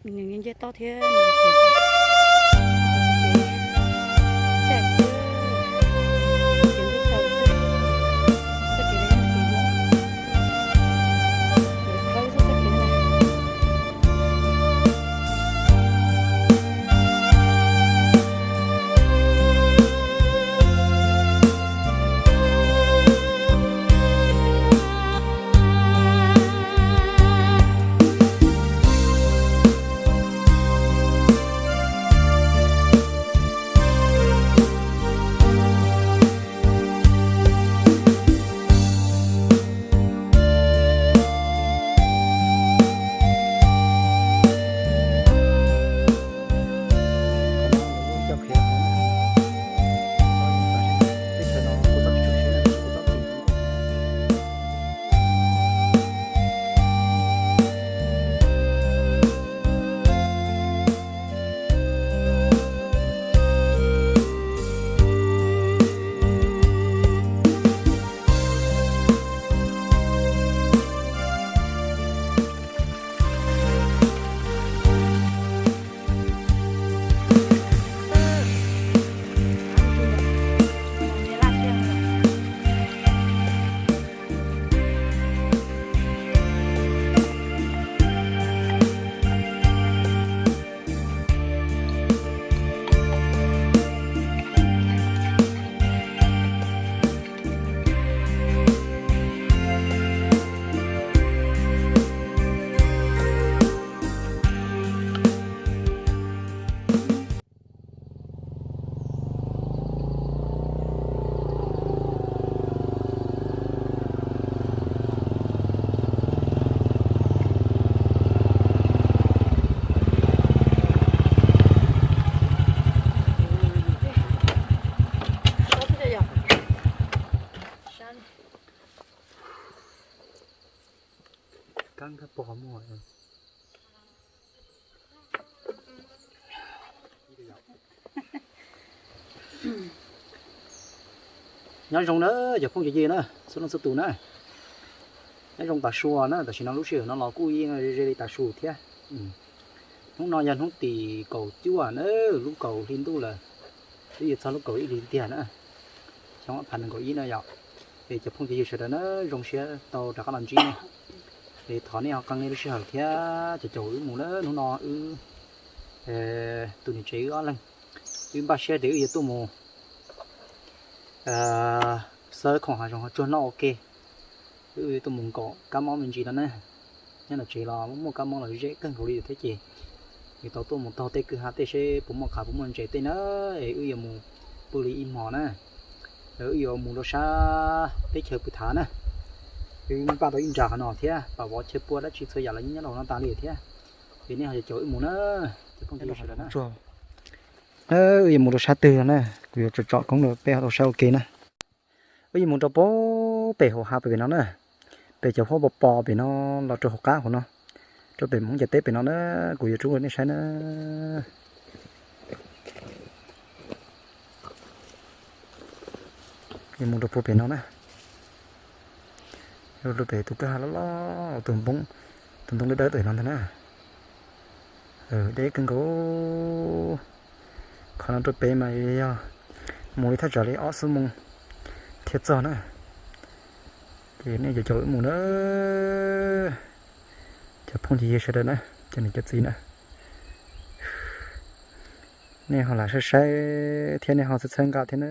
Nws nce toj thiab nws caij xwb, ces ntuj tsaus xwb, txoj kev no yog kev Hmoob, lawv khawb xwb txoj kev no. Nyob zoo na cov phooj cov ywg na, txhua leej txhua tus na. Nyob zoo tav su na, tam sim no lub sij hawm no los kuj yeej ze li tav su thiab. Hnub no yog hnub tim kaum cuaj na, lub kaum hli ntuj lawm, twb yuav txog lub kaum ib hlis tiag na, xyoo ob phav nees nkaum ib na yom. Es cov phooj cov ywg sawv daws na, zoo siab tau rov qab los ntsib nej. Es thov nej ho qee nej lub sij hawm thiab caum caum wb mus na, hnub no wb tus niam tsev wb ob leeg, wb npaj siab tias wb yuav tuaj mus xawb khoom hav zoov hav tsuag noj ua ke, wb yuav tuaj mus nkaum kab mob me ntsis no na. Nyob tom tsev los muaj kab mob los zem kawg nkaus li thiab ces yuav tau tuaj mus taug tej kwj ha tej seb puas muaj qav puas muaj ntses tej na, es wb yuav mus pw li ib hmos na. Wb yuav mus rau sab teb chaws Pw Thav na, wb npaj tau ib nra qhov no thiab pam vov chaw pua dab tsi txhua yam los nyob rau no tas li thiab. Es nej ho caum wb mus na. Wb yuav mus rau sab twg na, kuv yuav tsom tsom koob rau peb ho tau saib ua ke na. Wb yuav mus rau pem hauv hav pem no na, pem cov huab pos pos pem no los rau hauv qab hauv no, rau pem Hmoob cov teb pem no na, kuv yuav tso rau nej saib na. Yuav mus rau puag pem no na, rau pem tus kwj ha loj loj, tus ntoo dawb dawb pem no ntag na. Deb kawg nkaus. Qhov no rau pem mas yog mus li thaj tsam li ob xuab moos thiaj txog na. Ces nej caum caum wb mus na, cov phooj cov ywg sawv daws na, cov niam cov txiv na, nej ho lam saib saib thiab nej ho txhawb txhawb nqa thiab na.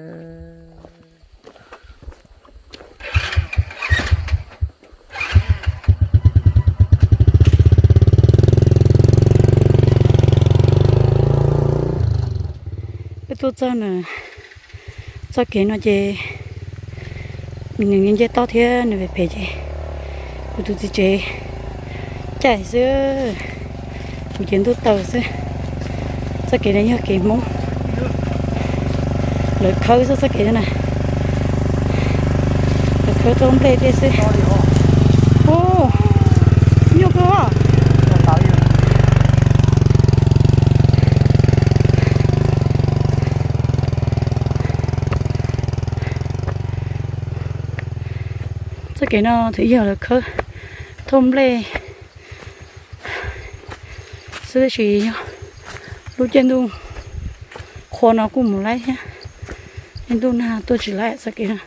Peb tuaj txog na, txoj kev no ces nws nce toj thiab nws phem phem ces kuv tus txiv tsev caij xwb, kuv ces ntuj tsaus xwb. Txoj kev no yog kev Hmoob, lawv khawb xwb txoj kev no na, lawv khawb thauj nplej tej xwb. Nyuaj kawg. Txoj kev no thaum yog lawv khawb thauj nplej Xwb tab sis yog lub caij ntuj qhua no kuj mus laib thiab, caij ntuj nag tuaj tsis laib txoj kev no.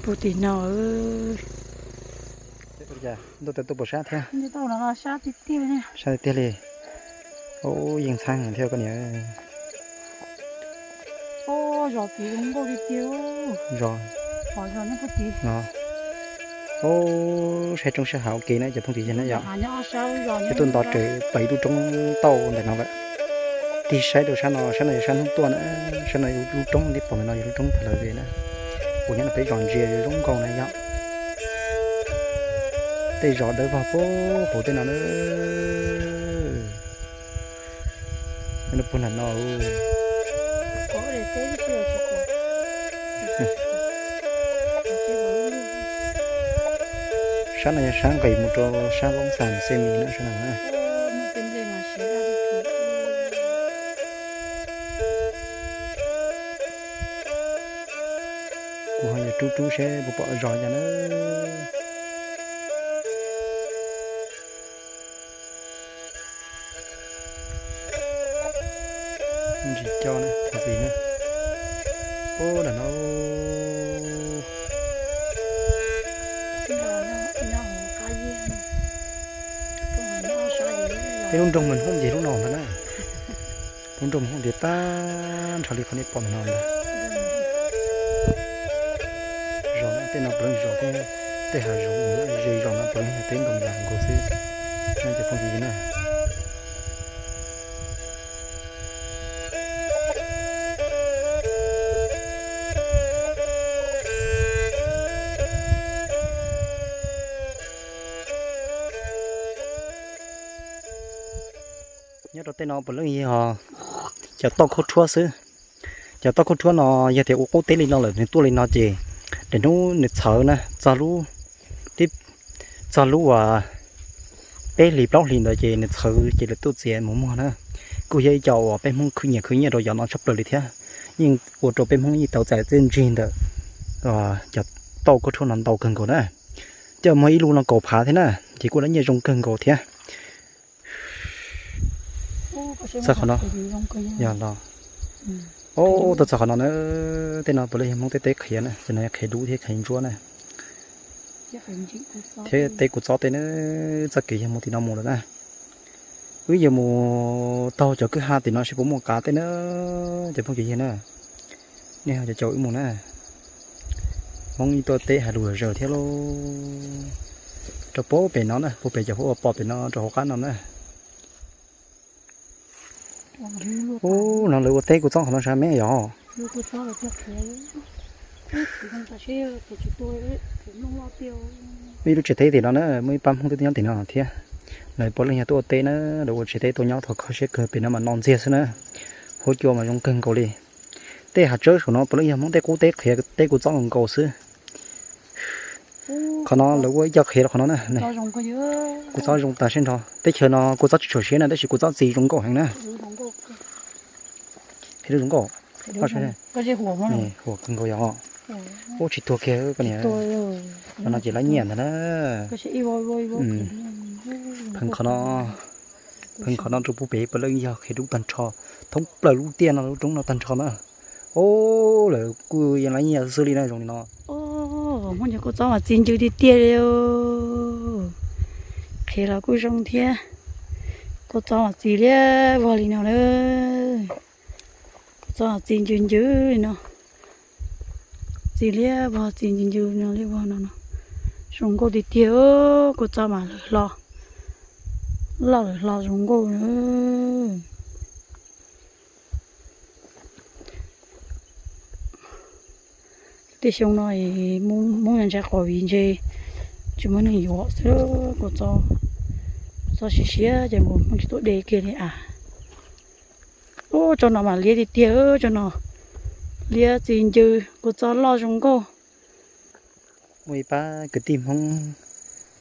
Puag tim no, ntuj tawm tuaj puas sab thiab? Sab tiag tiag li. Ub, yeej ntxhab thiab koj niam. Zos, ub, saib roob sab hav ua ke na cov phooj ywg na yom. Peb tuaj nto raws pem ib lub roob tauj ntawm no lawm. Tig saib rau sab no, sab no yog sab hnub tuaj na. Sab no yog lub roob, nej pom ntawm no yog lub roob Pha Lawg Ve na, uas nyob rau peb zos ntsia zoo nkauj na yom. Tej zos dawb vog puag hauv tej no na. Puag nram no. Sab no yog sab nqis mus rau sab Loob Xas Xes Mis na, sab no na. Kuv ho yuav rub rub seb puas pom zos yog na. Ntsis co na, thov txim na. Ub, nram no. Peb lub nroog mas hnub nce lub no ntag na. Lub nroog mas hnub nce tag nrho li qhov nej pom ntawm no ntag. Zos no tej no puav leej zos thiab, tej hav zoov ze zos no puav leej yog teb ntoo yas nkaus xwb. Nej cov phooj ywg na. Nyob rau tej no puav leej yog cov tauj khaub rhuab xwb. Cov tauj khaub rhuab no yog tias ua qub teb li no lawm nws tuaj li no ces lwm hnub nws txhawv na, txog lub, tib, txog lub uas peb hlis plaub hlis ntawd ces nws txhawv ces lawv tuaj txiav mus muag na. Kuj yog ib co uas peb Hmoob khwv nyiam khwv nyiaj rau cov no tshaj plaws li thiab. Yeej ua rau peb Hmoob yeej tau txais txiaj ntsig ntawm cov tauj khaub rhuab no ntau kawg nkaus na. Coj muag ib lub no kaum phav thiab na, ces kuj lab nyiaj zoo kawg nkaus thiab. Txog qhov no, yog los, ub, tuaj txog qhov no na, tej no puav leej yog Hmoob tej teb qhiav na, ces no qhiav dub thiab qhiav ntsuab na. Thiab teb kuv txob tej na, txoj kev yog mus tim no mus lawm na. Wb yuav mus taug cov kwj ha tim no seb puas muaj qav tej na, cov phooj ywg na. Nej ho caum wb mus na. Hmoob ib tuaj teb hais lus zom zaws thiab lauj. Rau puag pem no na, puag pem cov huab ua pom pem no rau hauv qab no na. Ub, no lawv ua teb kuv txob qhov no sab me yom. Muaj ib lub tsev teb tim no na, muaj ib pab Hmoob twb tuaj nyob tim no thiab. Lawv puav leej yog tuaj ua teb na, lawv ua tsev teb tuaj nyob thaum kho siab kawg pem no mas no ntxiag xwb na. Huab cua mas zoo kawg nkaus li. Tej hav tsawb saum no puav leej yog Hmoob tej qub teb qhiav, teb kuv txob nkaus xwb. Qhov no lawv ua ib co qhiav rau qhov no na. Kuv txob zoo tas siab nrho. Teb chaws no kuv txob tsis tshua siab na, tab sis kuv txob txi zoo nkauj heev na. Qhiav zoo nkauj. Huam kawg nkaus yom. Ub, tsis tuag kiag koj niam. Qhov no ces lab nyiaj ntag na. Pheej qhov no, pheej qhov no rau puag pem puav leej yog qhiav dub tag nrho, thoob plaws lub tiaj no lub roob no tag nrho na. Ub, lawv kuj yeej lab nyiaj xwb li na zoo li no. Hmoob cov kua txob mas txi ncw tiag tiag li. Qhiav los kuj zoo thiab. Kua txob mas txi liab vog li no na. Kua txob mas txi ncw ncw li no. Txi liab vog txi ncw ncw no liab vog no no. Zoo nkauj tiag tiag, kua txob mas lawm hlo, loj lawm hlo zoo nkauj na. Tej xyoo no Hmoob ntshai qhov viv ntshe tsis muaj neeg yuav xwb, kua txob, txob siav siab ces nkaus Hmoob tsis tuaj de kiag li as. Ub, tsob no mas liab tiag tiag, tsob no liab txi ncw, kua txob loj zoo nkauj. Muaj ib pab kwv tij Hmoob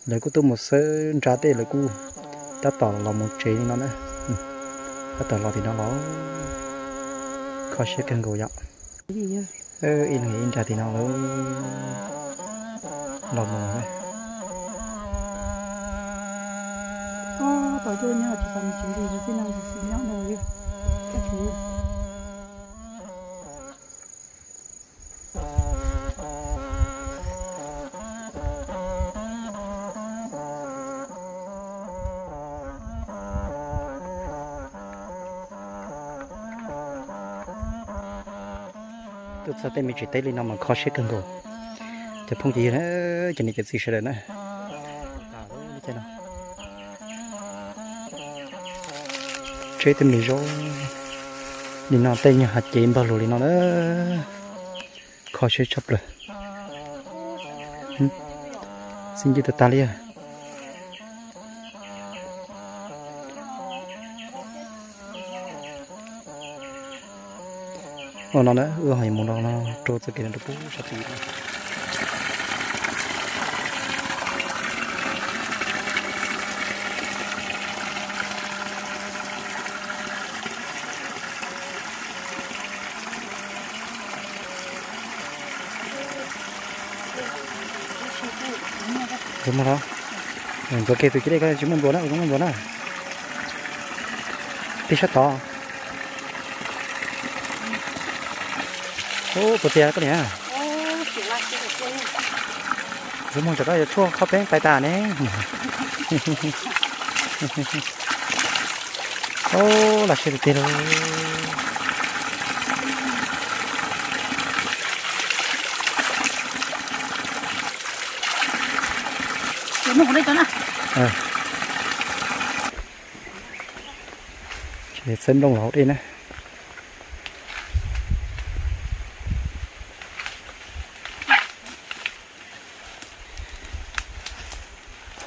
lawv kuj tuaj mus xawb nra tej lawv kuj tab tom los mus tsev li no na. Tab tom los tim no los kho siab kawg nkaus yom. Ib leeg ib nra tim no lawm. Los mus na. Tom ncauj nyob tsis tau mus tsev li, txij no tsis nyob no li. Tuaj txog tej me tsev teb li no mas kho siab kawg nkaus. Cov phooj ywg, cov niam cov txiv sawv daws na. Tseb tej me zaub li no tej nyuag hav cev npawg lug li no na. Kho siab tshaj plaws. Xib ncuj tag tag li. Ua no na wb ho yuav mus no rau txoj kev no rau pub sab tid. Ntxuav kiag tus ci dej ko, tsis muaj npluas na, ua zoo muaj npluas na. Peb sab tod. Ub, puas txias koj niam? Ntxuav muag tsam koj yuav tshuaj qhov peeb tais tas ne. Ub, laj siab tiag tiag lauj. Txawb nplooj los hauv dej na.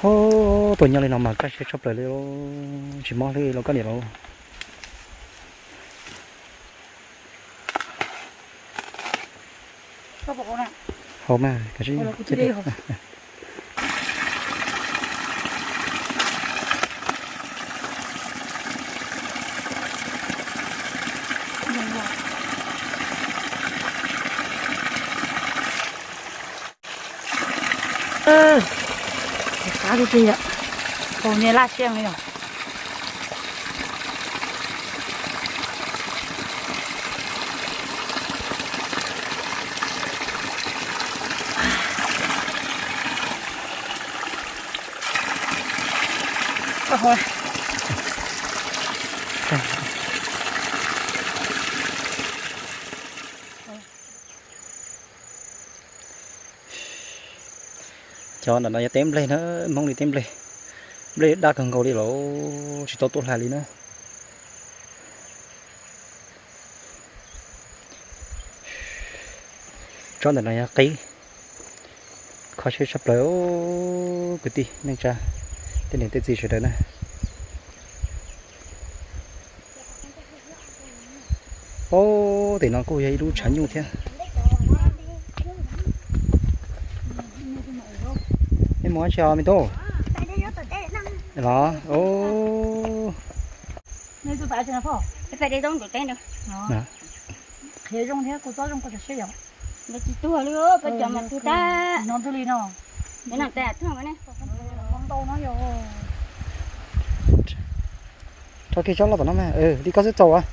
Ub, tuaj nyob li no mas kaj siab tshaj plaws li, tsis mob li los koj niam lauj. Hauv mas, qab tiag tiag, hauv niag laj siab li os. Cov ntawm no yog teb nplej na, Hmoob li teb nplej. Nplej daj kawg nkaus li los tsis tau tuaj hlais li na. Tsob ntawm no yog qib. Kho siab tshaj plaws kwv tij neej tsa, tej niam tej txiv sawv daws na. Ub, tim no kuj yog ib lub tshav nyuj thiab. Nej mus dab tsi os me tub? Los, ub. Qhia zoo thiab, kua txob zoo koj cov siab yom. Tsis tuag li, peb cov mas tuag tag. No ntswg li no. Ntau no yog. Rho kiag tsob loj tom no mas, li koj xwb txaus as.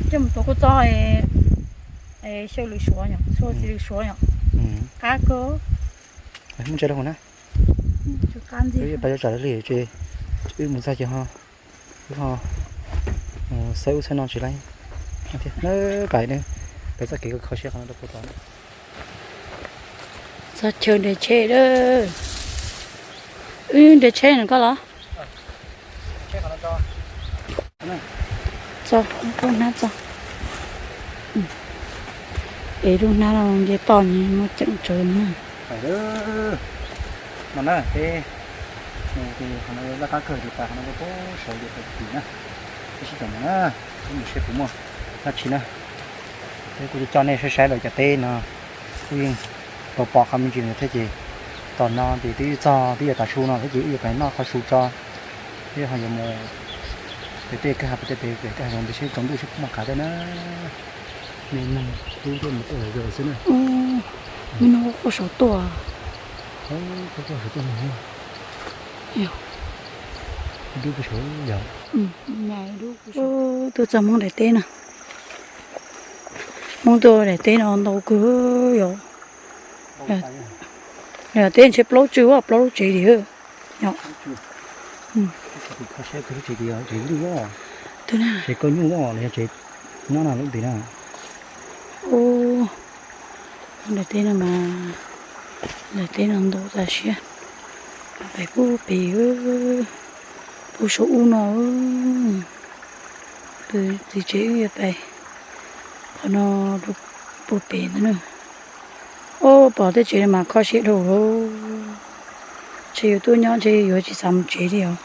Coj mus tuav kua txob, xyaw lwm suav, xyaw txiv lwm suav yom. Qab kawg. Muaj ntses rau hauv na. Pab yuav tsam li ces wb mus txog ces ho, wb ho xawb ub xawb no tsis laib. Pais ne, peb txoj kev kho siab qhov no rau puag tod. Txog chaw nres tsheb lawm. Wb nres tsheb no koj los? Txog, lub hnab txog. Es lub hnab no nce toj nws muaj ceem tsawv na. No na, peb, qhov no laj qab kawg ces pais qhov no rau pem saud ces pais tim na. Peb sib caum mus na, peb mus seb puas muaj dab tsi na. Peb kuj coj nej saib saib lawm cov teb no, kuj yeej tau pom qhov me ntsis lawm thiab ces tom no ces twb txog twb yuav tav su no thiab ces wb yuav pais noj qhov su tso, thiab ho yuav mus pem tej kwj ha, pem tej pem kwj ha zoo ntawd seb tsaus ntuj seb puas muaj qav thiab na. Me neeg hlub thiab mus tuaj zom zaws xwb na. Me neeg quaj quaj saum tuaj. Quaj quaj saum tuaj. Yog. Dub puag saud yog. Tuaj txog Hmoob daim teb no. Hmoob tuaj daim teb no ntau kawg yom. Daim teb ntshe plaub tsw, plaub lub tsev li. Yog. Tsev koj nyuj los yog tsev nyob na lub ntim na. Ub, daim teb no mas, daim teb no ntau tas siab. Pem pub pem, pub saum ub no. Tus txiv tsev wb yuav pais qhov no rau puag pem ntawd na. Ob, pom tej tsev no mas kho siab dhau. Ntshe yuav tuaj nyob ntshe yuav tsis xav mus tsev li os.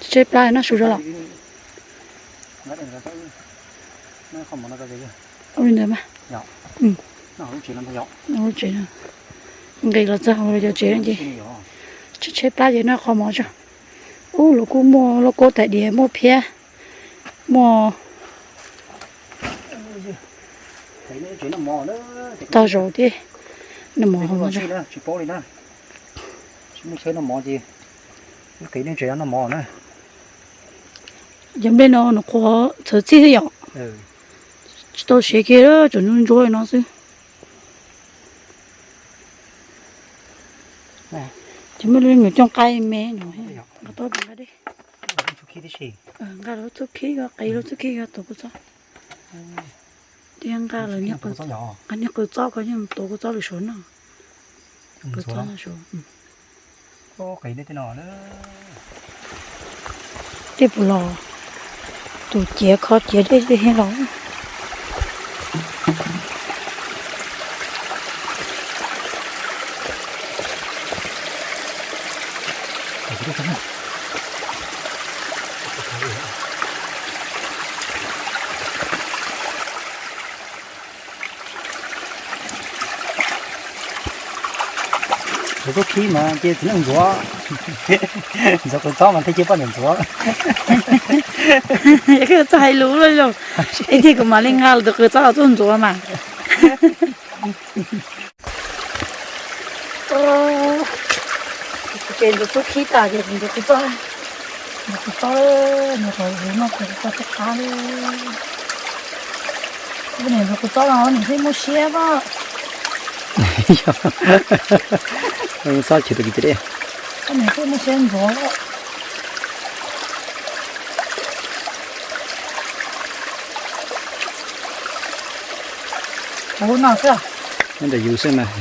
Tshaib plab noj su zog los. Ua li ntawd mas. Lub tsev no, nqis los txog hauv cov tsev no ces tshaib plab ces noj qhov mov tso. Ub, luag kuj muaj lauj kaub tais diav, muaj phiab, muaj tog zaum thiab. Noj mov hauv no. Cov nplej no nws qhuav txhawv txhij xwb yom. Tsis tau siav kiag, tseem ntsuab ntsuab li no xwb. Ces muaj lub me cooj qaib me no, nqa tau nqa dej. Nqa lub txuj khib, qev lub txuj khib tuav kua txob. Thiab nqa lawv niag qws txob ko tuav kua txob lwm suav noj. Tej puas los, tus ciav kho ciav dej tej thiab los. Tus tub khib mas cia txiv neej ntxuav. Ntxuav qws txob mas thiaj cia poj niam ntxuav. Yog koj txawj hais lus lawm, ib txhia kuv mam li nqa tus qws txob los tuaj ntxuav mas. Ces ntxuav tub khib tas ces ntxuav qws txob, ntxuav qws txob, ntxuav qws txob thiaj qab li. Poj niam ntxuav qws txob los niam thiaj muaj siab pab. Xob chwv tus kwv tij. Poj niam thiaj muaj siab ntxuav. Ua no xwb. Nyob ntawm yus xwb mas.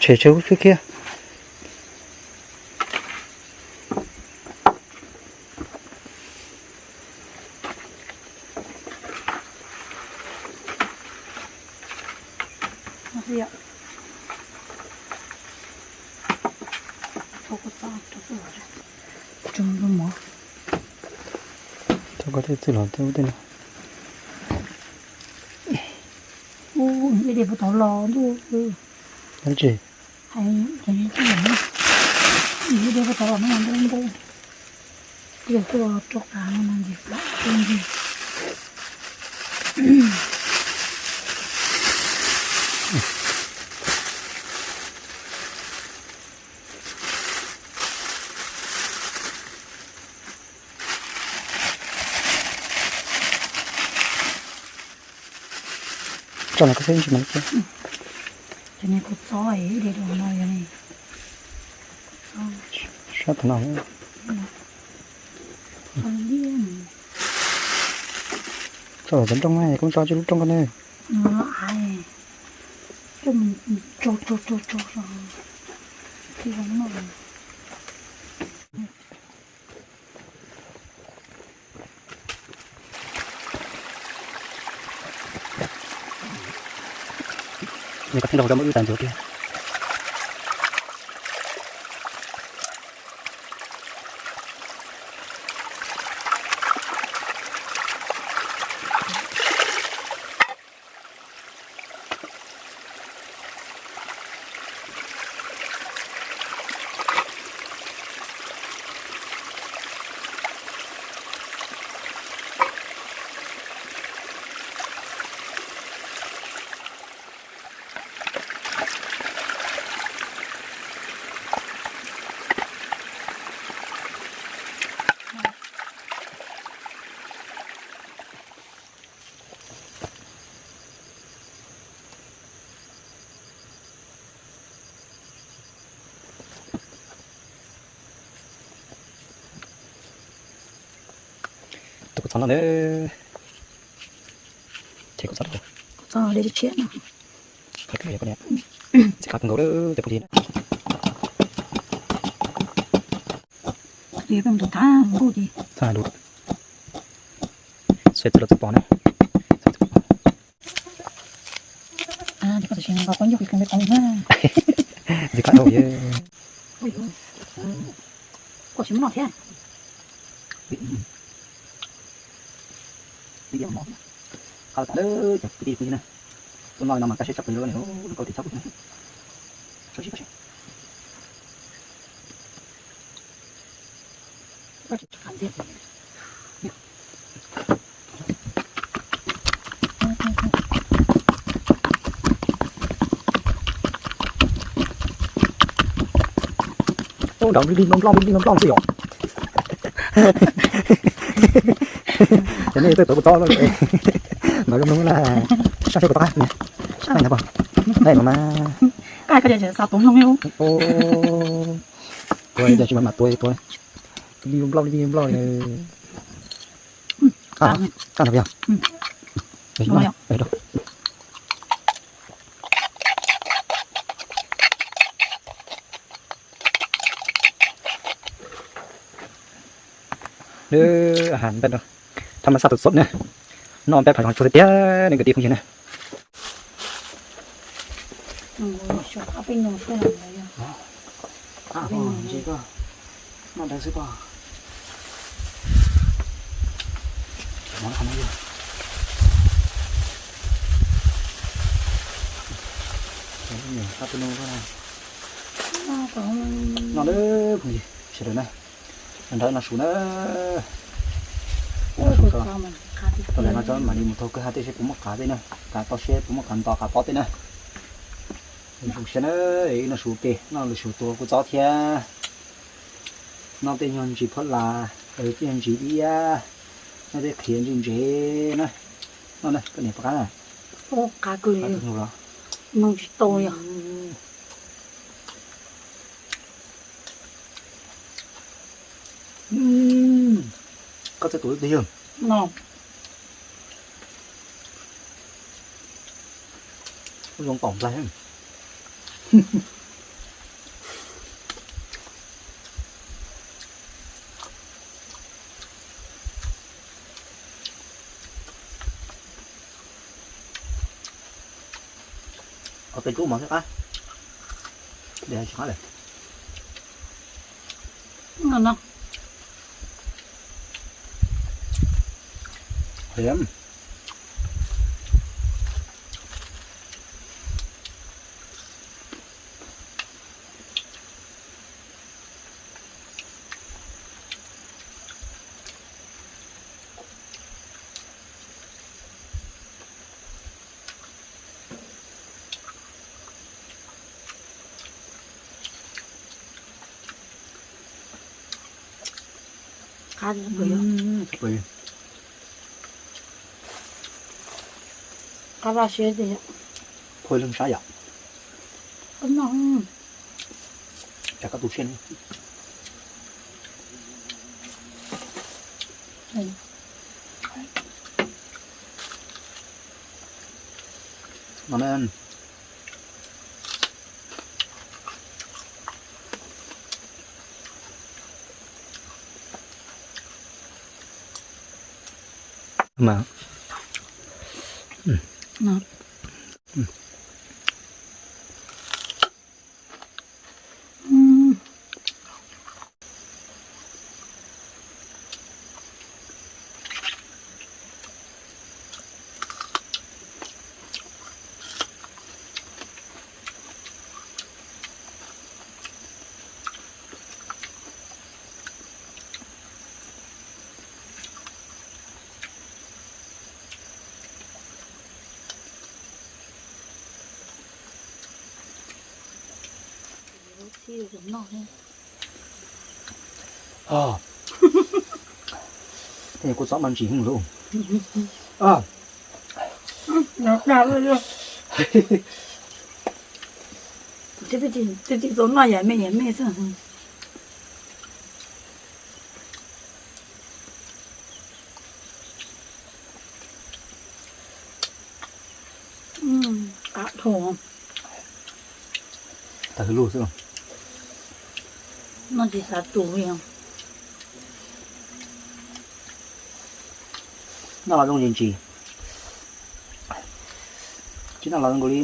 Tshem tshem ub xwb kiag. Thov koj tej txwj los tej ub tej no. Ib diav puag tod los ntuj. Dab tsi? Hais cov niag txwj los, ib diav puag tod los no mas ntuj ntuj. Ib diav tuaj rau qab no mas ntxim plam tuaj ntxim. Tso los koj xwb ntsis mas. Cov niag kua txob ib diav los no yog ne. Sab thav no. Tso los cov rooj na, koj tso tsis lub rooj ko ne. Nws koj thiaj nrog rau muab wb tas ntxuav kiag. Tus kua txob no na. Ces kua txob, kua txob dej tshiab no. Qhov kawg yog koj niam. Txiv qab kawg nkaus lawm cov phooj ywg na. Ces koj tus thab nkuj ces thab lus. Xwb txawj los txawj pom na. Ntxim qab dhau yog. Kuv tsis muab noj thiab. Qab tas lawm cov kwv tij phooj ywg na. Tuaj noj li no mas kaj siab tshaj plaws li, nkauj tim txhob kuv. Ub, nrov nplig nplig nplooj nplig nplooj xwb yom. Ces nej tuaj tuav kuv txob lawm, nrov zoo mloog na. Sab seb puas tau qab, saib ntawd pom. Dai no mas. Tuav ces tsis mam mam tuav, tuav nplig nplooj nplig nplooj. Nws ahav npaj no, thaj ma xaj tus txob na, noj peb phav zoo tsuag tiag tiag nej kwv tij phooj ywg na. No lawm phooj ywg sawv daws na, nrog no su na. Ua su tso, tau lawm no tso mam li mus thau kwj ha tej seb puas muaj qav tej na, qav toj siab puas muaj qav nto qav pob tej na. Su siab na, no su ua ke, no lawm su tuav kuv txob thiab. Noj tej nyuag ntsis phab las, tej nyuag ntsis iab, noj tej qhiav ntsis ntsev na. Noj na koj niam pom qab na. Qab kawg li, noj tsis tau li os. Koj txawj tus twg yog? No. Zoo tom nplaig. Ua peb tub mov thiab qab, de tsis qab lawm. Qab, qab vaj siab tiag. Phoj leeg sab yom. Tsam koj tu siab ne. No na. Mas, no, Tej kuv txob mas ntsim heev lauj. Twb tsis txaus noj, yam me yam me xwb. Qab dhau. Tag hwv lug xwb. Noj tsis xav tus li. Noj los zoo ntsis ntsis. Tsis noj los zoo nkaus li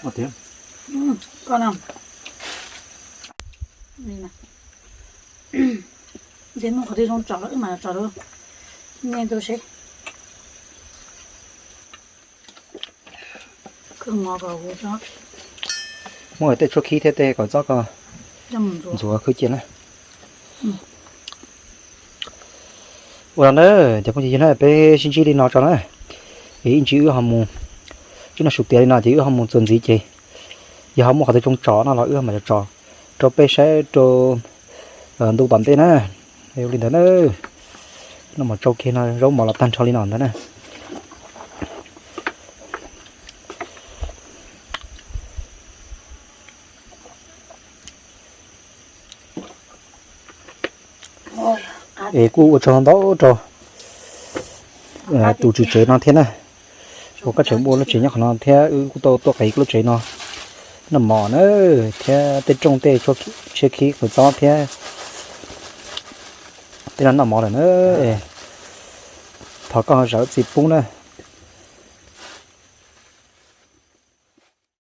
qab thiab. Koj no. Ces muaj qhov twg zoo tsom wb mam tsom rau nej ntu seb. Muab tej tshuaj khib thiab tej kom txob ko ntxuav khwb cia na. Ua no na, cov phooj ywg na, peb sib ntsib li no tso na. Es ib ntsis wb ho mus, tsis noj su tiav li no ces wb ho mus txuas ntxiv ces yog ho muaj qhov twg zoo tsom no los wb ho mam tsom rau peb saib rau ntu tom ntej na. Li ntawd na, noj mov tsau kiag no zaub mov los tag nrho li no ntawd na. Es kuj ua tsaug ntau rau tus tswv tsev no thiab na, uas koj tseem muaj lub tsev nyob qhov no thiab wb kuj tau tuaj qev lub tsev no noj mov na, thiab tej rooj tej tshiab khib qhwv txob thiab tej no noj mov lawm na. Thov koj zam txim pub na.